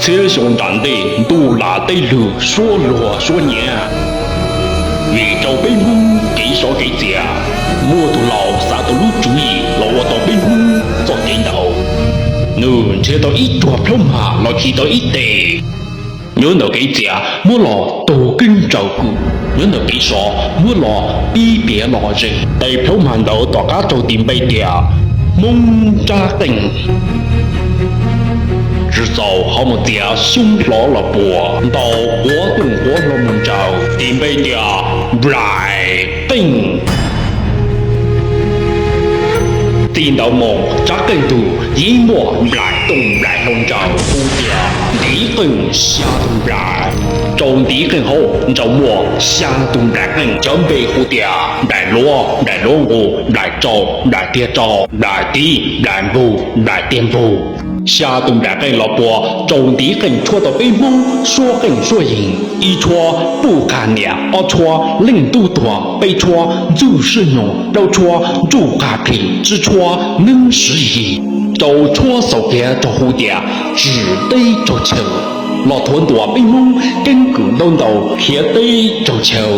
Txhiab xyoo nram ntej ntuj lam tej lug suab luag suab nyiav, vim rau peb Hmoob kev sov kev txias, muaj tug laus xav tau lub tswv yim los ua tau peb Hmoob txoj kev ntaus. Nws nrhiav tau ib ruag plhaub mag los khi tau ib tes. Nyob ntawm kev txias muab los taug keeb ntsaws kws, nyob ntawm kev sov muab los pib piav los ze. Tes plhaub mag ntawd tom qab raug tis npe tias Hmoob Nrab Qeej. Tsis txaus ho mus txiav xyoob hlov los puas, ntaus quav tooj quav hlau mus ntsaws, tis npe tias Nplaim Qeej. Txij ntawd mus Nrab Qeej tug yeej muaj nplaim tooj nplaim hlau ntsaws hu tias Ntiv Qeej xya tug nplaim. Rau Ntiv Qeej hauv ntsawm muaj xya tug nplaim qeej, cov npe hu tias nplaim luav, nplaim luav nqus, nplaim rau, nplaim tiag rau, nplaim tiv, nplaim npug, nplaim tiag npug. Xya tus nplaim qeej los puas rau Ntiv Qeej tshuab tau peb Hmoob suab qeej suab yees. Ib tshuab puj qag niam, ob tshuab leej tub tuag, peb tshuab ntxuj sib nyoog, plaub tshuab ntsuj qag plhis, tsib tshuab neeb siv yig, rau tshuab xaus kiag rau hu tias tsim teb raug chaw, los thuav ntuas peb Hmoob keeb kwm ntaub ntau khiav teb raug chaw.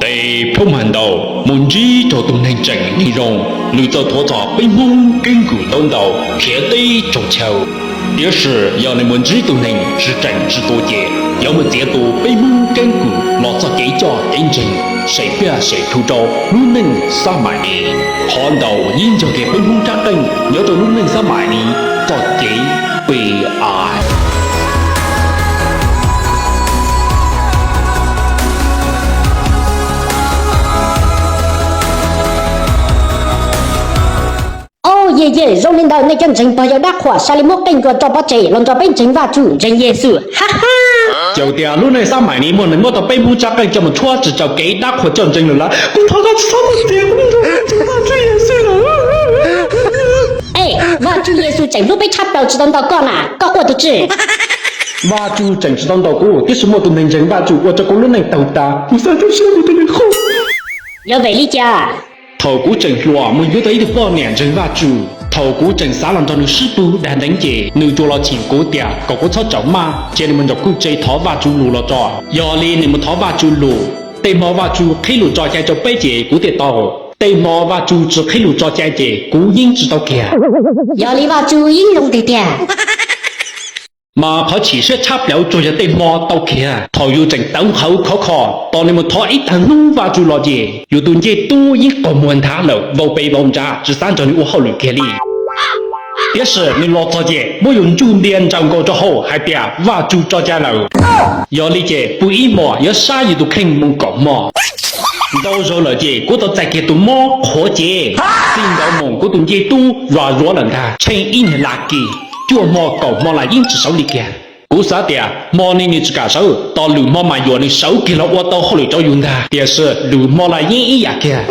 Tes plaub mag ntau mus ntsib rau tus neeg tseem neeg zoo, nws txawm thuav txog peb Hmoob keeb kwm ntaub ntau khiav teb raug chaw. Tiam sis yog nws mus ntsib tus neeg tsis tseem tsis tua ces yuav mus txiav tu peb Hmoob keeb kwm los txoj kev coj kev ntseeg, sem piaj sem thu rau lub neej xab maim ni. Qhov ntau yeej yog tias peb Hmoob rab qeej nyob rau lub neej xab maim ni txoj kev pib a. Au, yej yej, zoo li ntawd nej cov ntseeg pog yawg dab qhuas xav li muab qeej nkuas tso pov tseg los nrog peb ntseeg Vajtswv ntseeg Yexus, ha ha. Caum tias lub neej xab maim ni muaj neeg muab tau peb Hmoob rab qeej coj mus tshuab tsis raug kev dab qhuas coj ntseeg lawm lawm, kuv thov koj tsis txhob mus txiav kuv mus nrog ntseeg Vajtswv Yexus lawm. Ej, Vajtswv Yexus tseem hlub peb tshaj plaws tsis tau ntau koj na, koj quaj tus tsi? Vajtswv tseem tsis tau ntau kuv, tiam sis muaj tus neeg ntseeg Vajtswv ua rau kuv lub neej taug tas, kuv xav rau siab mus rau nws qhov. Yog vim li cas? Thaum kuv tseem hluas mus yuav tau ib tug poj niam ntseeg Vajtswv. Thaum kuv tseem xav los nrog nws sib pug dag deev ces nws tsuas los cheem kuv tias kom kuv txhob tsaum maj, cia nws mus nraum kwj tse thov Vajtswv lus los tso. Yog li nws mus thov Vajtswv lus, tej hmo Vajtswv qhib lus tso cai rau peb ces kuv thiaj tau. Tej hmo Vajtswv tsis qhib lus tso cai ces kuv yeej tsis tau kiag. Yog li Vajtswv yeej zoo tiag tiag. Mas qhov chim siab tshaj plaws tsuas yog tej hmo tau kiag. Thaum yus tseem tawv qhawv khov kho, tos nws mus thov ib tag hnub Vajtswv los ces yus tus ncej tub yeej qaug muag nthav lawm, vau pes vau ntsa tsis xav nrog nws ua hauj lwm kiag li. Tiam sis nws los txog ces muab yus ntsuj ntia ntsaws nkaus rau hauv hais tias Vajtswv tso cai lawm. Yog li ces pw ib hmos yuav sab yus tus kheej mus kaum hmo. Ntau zaus lawm ces kuv tau txais kiag tus mob qhuav cev. Txij ntawd mus kuv tus ncej tub zuav zuav lawm ntag, tsheej ib niag laj kis, cuaj hmo kaum hmo los yeej tsis sawv li kiag. Kuv xav tias hmo no nws tsis kam sawv, tos lwm hmo mas yuav nws sawv kiag los ua tau hauj lwm rau yus ntag, tiam sis lwm hmo los yeej ib yam kiag.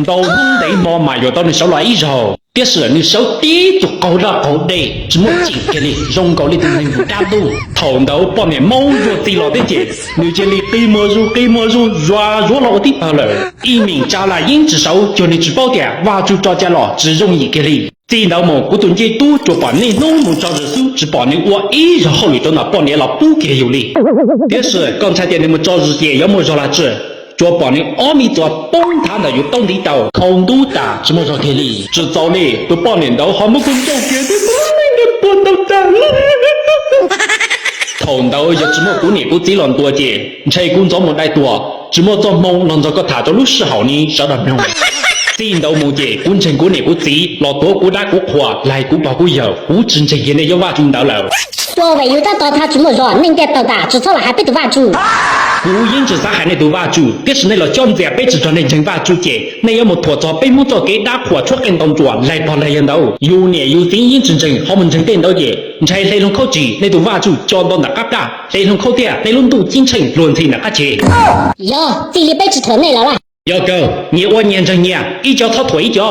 Ntau hnub ntev hmo mas yuav tau nws sawv los ib zaug, tiam sis nws sawv tib tug qaug laj qaug dej tsis muaj tsim kiag li, zoo nkaus li tus neeg mus dab ntuj. Thaum ntawd poj niam maub zuag txi los thiab ces nws cia li qi muag zuj qi muag zuj zuav zuav los ua tib pawg lawm. Ib me tsa los yeej tsis sawv, cuag nws tsis paub tias Vajtswv tso cai los tsis yooj yim kiag li. Txij ntawd mus kuv tus ncej tub tsuas pom niaj hnub mus tso zis xwb, tsis pom nws ua ib zaug hauj lwm rau ntawm poj niam los pub kiag yus li. Tiam sis koj ntshai tias nws mus tso zis ces yuav muaj zog los tsis, tsuas pom nws ob me txuas poob nthav ntawm yus taub ntiv taug, khau ntub tas tsis muaj zog kiag li. Tsis txaus li, tus poj niam ntawd ho muab kuv nrauj kiag thiab tus neeg puag ntaug tag. Thaum ntawd yog tsis muaj kuv niam kuv txiv los ntuas ces ntshe kuv ntxov mus dai tuag, tsis muaj txoj hmoo los nrog koj tham rau lub sij hawm ni sawv daws mloog. Txij ntawd mus ces kuv ntseeg kuv niam kuv txiv los tuav kuv dab kuv qhua, laig kuv pog kuv yawg, kuv tsis ntseeg kiag nej cov Vajtswv ntawd lawm. Ua vim yus tab tom tham tsis muaj zog, neeg ntiaj tawg tas tsis txhob los hais peb tus Vajtswv. Kuv yeej tsis xav hais nej tus Vajtswv, tiam sis nej los cob ntxias peb tsis nrog nej ntseeg Vajtswv ces nej yuav mus thuam txog peb Hmoob txoj kev dab qhuas tshuab qeej ntau ntsuas laig pog laig yawg ntawd. Yus niam yus txiv yeej tsis ntseeg, ho mus ntseeg tej ntawd ces ntshai hle hlo khaub tsis, nej tus Vajtswv co nto ntawm qab plab, hle hlo khaub thiab nej lub ntuj ceeb tsheej luag ntxhi ntawm qab tsev. Yog txij li peb tsis thuam nej lawm laj. Yog kawg, nyias ua nyias ntseeg nyias, ib co txhob thuam ib co.